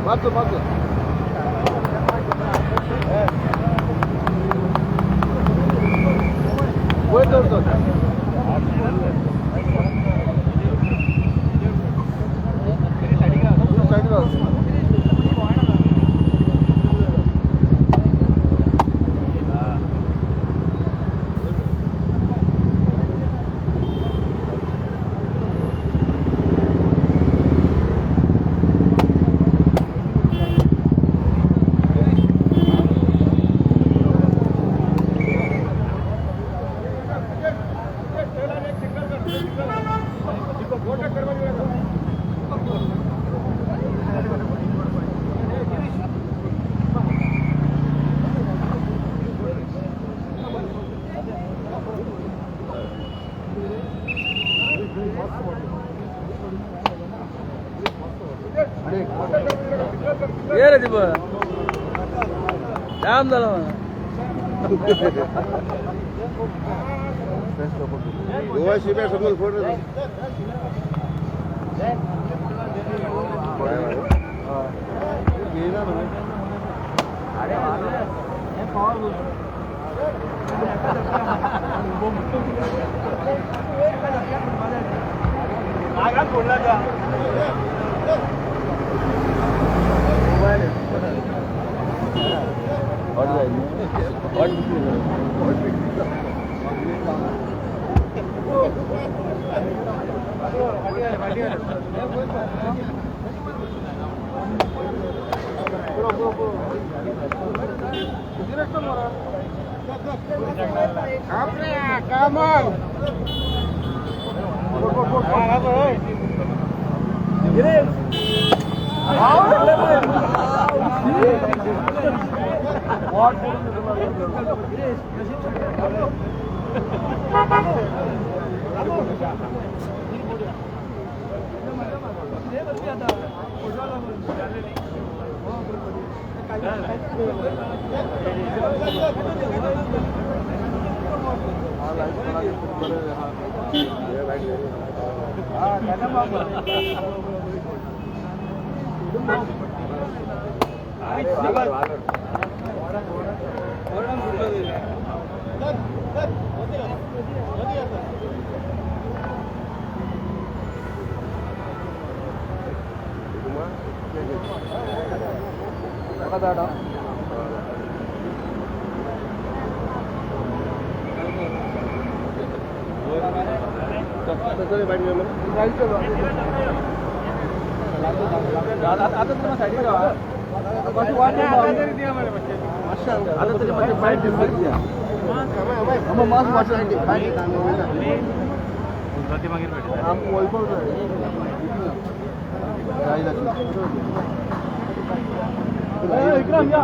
मारतो मारतो. वयर दवरतो. सायडीक राव. ये रे दीपक, जाम झाला मला. गोवा शिप्या समोर फोड रे. घेना न्हय. हॉट जाईल, हॉट. आता तरी सायडीक राव. आता तरी मातशें फायट दिसता. मास आमकां वळपाक जाय. विक्रम या.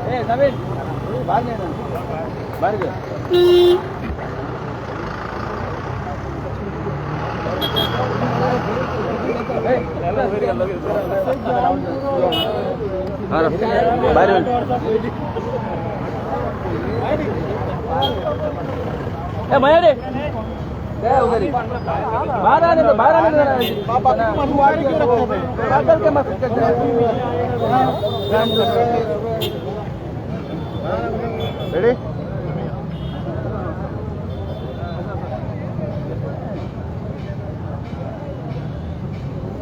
ए नवीन, बाहेर नाही ना, बाहेर घे. बाहेर ए मया रे, काय उधर ही बाहर आने दो, बाहर आने दो. बादल के मत. Ready?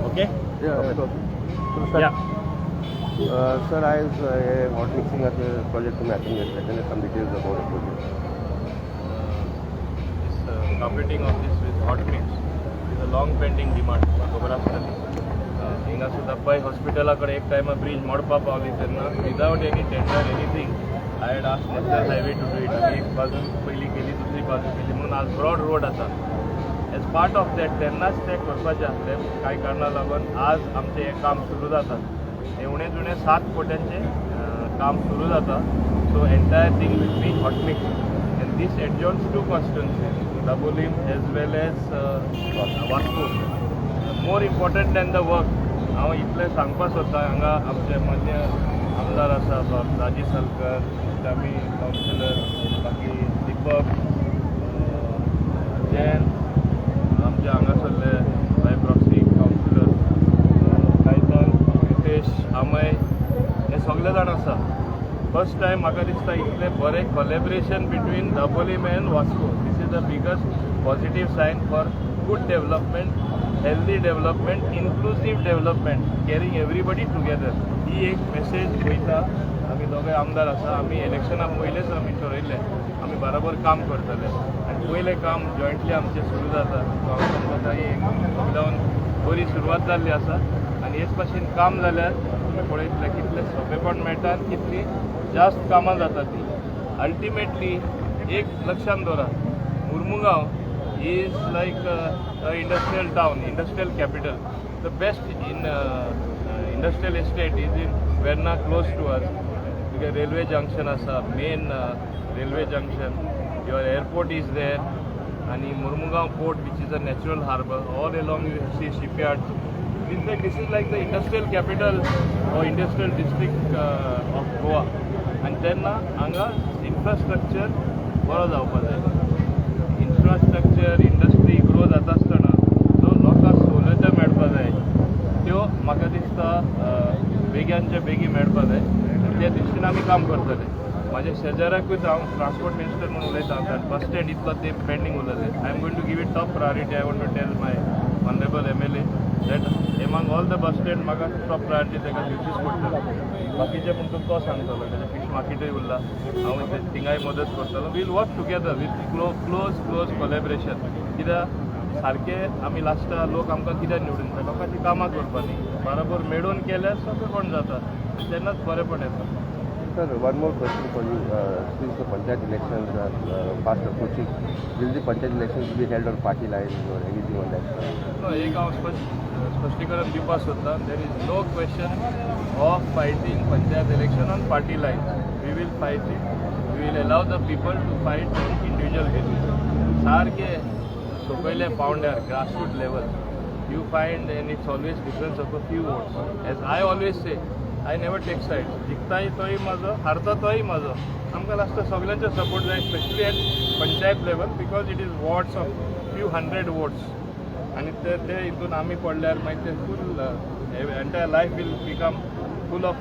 Okay? Yeah. Yeah. Sir, आयज हे हॉट मिक्सिंगाचे प्रोजेक्ट तुमी हातीन घेतले तेन्ना some details about the project. This completing of this with hot mix is a long pending demand, खबर आसतली. हिंगा सुद्दां पळय हॉस्पिटला कडेन एक टायमा ब्रीज मोडपा पावली तेन्ना without any tender anything I had asked National Highway to do it. एक बाजून पयली केली, दुसरी बाजू केली म्हणून आज ब्रॉड रोड आसा. एज पार्ट ऑफ that तेन्नाच ते करपाचें आसलें. कांय कारणां लागून आज आमचें हें काम सुरू जाता. हें उणें उणें 7 कोट्यांचें काम सुरू जाता. So entire thing will be hot mix and this adjoins two constituencies, Dabolim as well as Vasco. More important than the work, हांव इतलें सांगपाक सोदता, हांगा आमचे मान्य आमदार आसा बाब दाजी सलकर, आमी कावन्सिलर, बाकी दीपक जैन, आमचे हांगासरले by proxy councillor Caitan, Ritesh, Amay, हे सगळे जाण आसा. फर्स्ट टायम म्हाका दिसता इतलें बरें collaboration between Dabolim and Vasco. This is the biggest positive sign for good development, healthy development, inclusive development, carrying everybody together. ही एक मेसेज वयता. आमी दोगांय आमदार आसा, आमी इलेक्शना पयलेच आमी ठरयल्लें आमी बराबर काम करतले आनी पयलें काम जॉयंटली आमचें सुरू जाता. सो हांव समजता ही एक जावन बरी सुरवात जाल्ली आसा आनी हेच भाशेन काम जाल्यार तुमी पळयतले कितलें सोंपेपण मेळटा आनी कितली जास्त कामां जाता ती. अल्टिमेटली एक लक्षांत दवरा, Mormugao is like industrial town, industrial capital. The best in industrial estate is in Verna, close to us. Because railway junction आसा, main railway junction, your airport is there आणि Mormugao port, which is a natural harbour. All along you see shipyard. In fact, this is like the industrial capital or industrial district of Goa. आनी तेन्ना हांगा infrastructure बरो जावपा जाय. Infrastructure, industry grow जाता आसतना जो लोकांक सवलत्यो मेळपा जाय त्यो म्हाका दिसता बेग्यानच्या बेगीन मेळपा जाय आनी त्या दृश्टीन आमी काम करतले. म्हाज्या शेजाराकूच हांव ट्रान्सपोर्ट मिनिस्टर म्हणून उलयता, कारण बस स्टँड इतलो तेंप पेंडींग उरलें. I am going to give it top priority. I want to tell my honourable MLA that among all the bus stand म्हाका टॉप प्रायोरिटी ताका दिवचीच पडटली. बाकीचे म्हणटून तो सांगतलो, ताजें फिश मार्केटूय उरला, हांव थिंगाय मदत करतलो. We'll work together with close close collaboration. कित्याक सारकें आमी लास्टा लोक आमकां कित्याक निवडून दिता? लोकांची कामां करपा न्ही. बराबर मेळून केल्यार सोंपेपण जाता, तेन्नाच बरेंपण येता. Sir, one more question for you. Since the panchayat elections are fast approaching, will the panchayat elections be held on party lines or anything on that front? No, एक हांव स्पश्टीकरण दिवपाक सोदता. There is no question of fighting panchayat election on party line. We will fight it, we will allow the people to fight on individual basis. सारके सकयले पावंड्यार, grassroot level you find, and it's always difference of a few votes. As I always say, I never take sides. जिखताय तोय म्हाजो, हारता तोय म्हाजो. आमकां last सगल्यांचो सपोर्ट जाय, specially at panchayat level, because it is wards of few hundred votes आनी ते ते हितून आमी पडल्यार मागीर ते full entire life will become full of,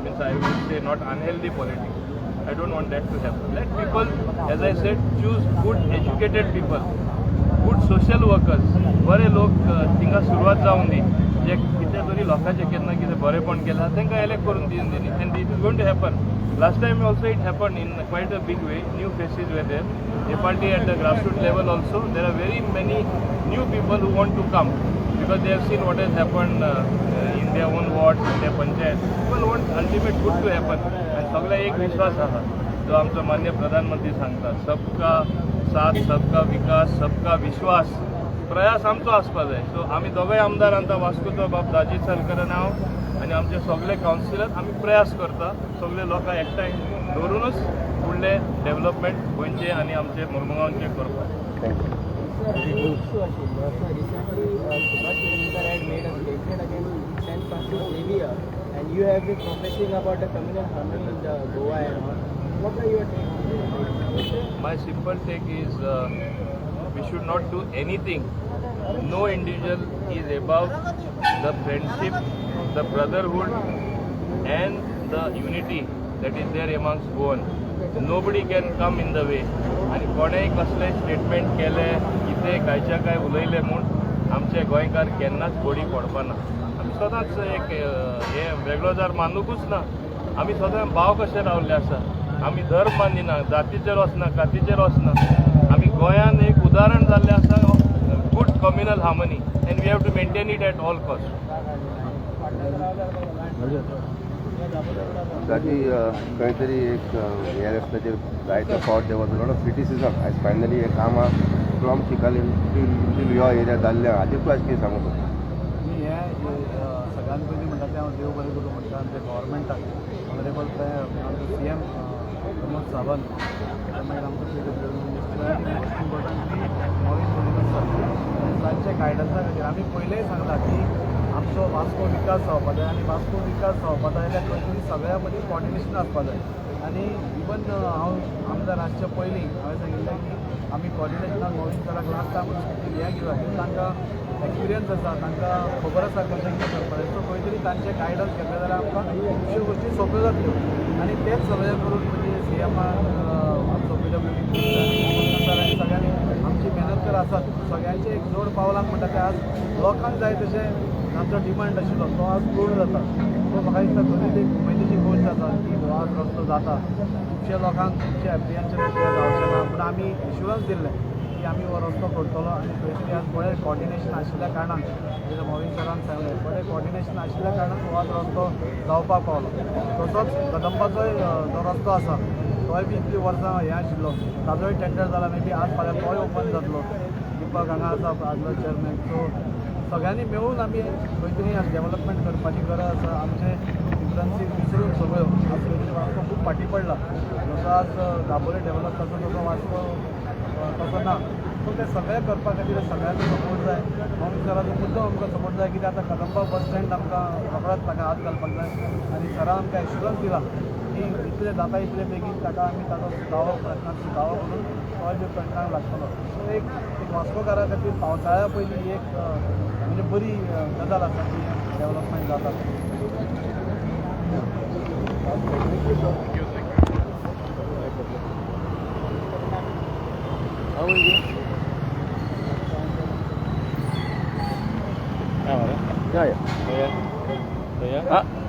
means I will say, not unhealthy politics. I don't want that to happen. Let people, as I said, choose good educated people, good social workers. बरे लोक थिंगा सुरवात जावन दी, जे कितें तरी लोकांचें केन्ना कितें बरेंपण केलां तांकां एलेक्ट करून दिवन दिनी. And it is going to happen. Last time also it happen in quite a big way. New faces were there. A party at the grassroots level also, there are very many new people who want to come because they have seen what has happened in their own wards, in their panchayat. People want ultimate good to happen. आणि सगळ्या एक विश्वास आसा जो आमचो मान्य प्रधानमंत्री सांगता, सबका साथ, सबका विकास, सबका विश्वास. प्रयास आमचो आसपा जाय. सो आमी दोगांय आमदार आतां वास्कोचो बाब दाजी सलकर आनी हांव आनी आमचे सगळे कावन्सिलर आमी प्रयास करता सगळे लोकांक एकठांय दवरुनूच फुडले डेव्हलपमेंट गोंयचे आनी आमचे मुरमुगांवचे करपाक. Thank you. Sir, issue आशिल्लो. So recently, Subhash Velingkar had made a statement against Saint Francis Xavier, and you have been professing about the communal harmony in the Goa and all. What are your take on this? My simple take is we should not do anything. No individual is above the friendship, the brotherhood, and the unity that is there amongst Goan. Nobody can come in the way. आनी कोणेय कसलें statement केलें, कितें कांयच्या काय उलयलें म्हूण आमचे गोंयकार केन्नाच बळी पडपाना. आमी सदांच एक हें वेगळो जार मानुकूच ना. आमी सदांच भाव कशे रावल्ले आसा. आमी धर्म मानिना, जातीचेर वचना, कातीचेर वचना. आमी गोंयान एक उदाहरण जाल्लें आसा, good communal harmony, and we have to maintain it at all cost. ताची खंय तरी एक ह्या रस्त्याचेर जायते फावट there was lot of criticism. आयज फायनली हें काम from Chicalim till your area जाल्लें, हाजेर तूं आयज कितें सांगूंक सोदता? मी हे सगळ्यात पयलीं म्हणटा तें हांव देव बरें करूं म्हणटा आमच्या गव्हर्मेंटाक, ऑनरेबल आमचो सीएम प्रमोद सावंत आनी मागीर आमचो पीडब्ल्यू मिनिस्टर आनी most importantly Mauvin Godinho sir, तांच्या गायडन्सा खातीर. आमी पयलेंय सांगलां की आमचो वास्को विकास जावपा जाय आनी वास्को विकास जावपा जाय जाल्यार खंय तरी सगळ्यां मदीं कॉर्डिनेशन आसपा जाय. आनी इवन हांव आमदार आसच्या पयलीं हांवें सांगिल्लें की आमी कॉर्डिनेशनाक मॉवीन सराक लास्ट टायम हें घेवया, की तांकां एक्सपिरियन्स आसा, तांकां खबर आसा कशें कितें करपाचें. सो खंय तरी तांचें गायडन्स घेतलें जाल्यार आमकां खुबश्यो गोश्टी सोंप्यो जातल्यो. आनी तेच सगळें करून म्हणजे सीएमान, आमचो पीडब्ल्यूडी सर आनी सगळ्यांनी आमची मेहनत तर आसात, सगळ्यांचे एक जोड पावलां म्हणटा तें आज लोकांक जाय तशें आमचो डिमांड आशिल्लो तो आज पूर्ण जाता. सो म्हाका दिसता खरीच एक उमेदीची गोश्ट आसा की हो आज रस्तो जाता. खुबशे लोकांक खुबशे एप्रिहेन्शन आशिल्लें जावचें ना, पूण आमी एश्युरन्स दिल्लें की आमी हो रस्तो करतलो. आनी खंय तरी आज बरें कॉर्डिनेशन आशिल्ल्या कारणान, जशें मॉवीन सरान सांगलें, बरें कॉर्डिनेशन आशिल्ल्या कारणान हो आज रस्तो जावपाक पावलो. तसोच कदंबाचोय जो रस्तो आसा तोय बी इतलीं वर्सां हें आशिल्लो, ताजोय टेंडर जाला, मे बी आज फाल्यां तोय ओपन जातलो. दीपक हांगा आसा आदलो चेअरमॅन. सो सगळ्यांनी मेळून आमी खंय तरी आज डेवलपमेंट करपाची गरज आसा. आमचे डिफरन्सीस विसरून सगळ्यो आज खंय तरी वास्को खूब फाटीं पडला. जसो आज दाबोळे डेवलप जाता तसो वास्को तसो ना. सो ते सगळें करपा खातीर सगळ्यांचो सपोर्ट जाय. मॉवीन सराचो मुद्दम आमकां सपोर्ट जाय, कित्याक आतां कदंबा बस स्टँड आमकां रोखडोच ताका हात घालपाक जाय. आनी सरान आमकां एश्युरन्स दिला की इतले जाता इतले बेगीन ताका आमी ताजो सुटावो प्रश्नाक सुटावो करून तोय बी प्रश्नाक लागतलो. सो एक एक वास्कोकारा खातीर पावसाळ्या पयलीं एक म्हणजे बरी गजाल आसा की डेवलपमेंट जाता. Thank you, thank you. Yeah. Yeah. Ah.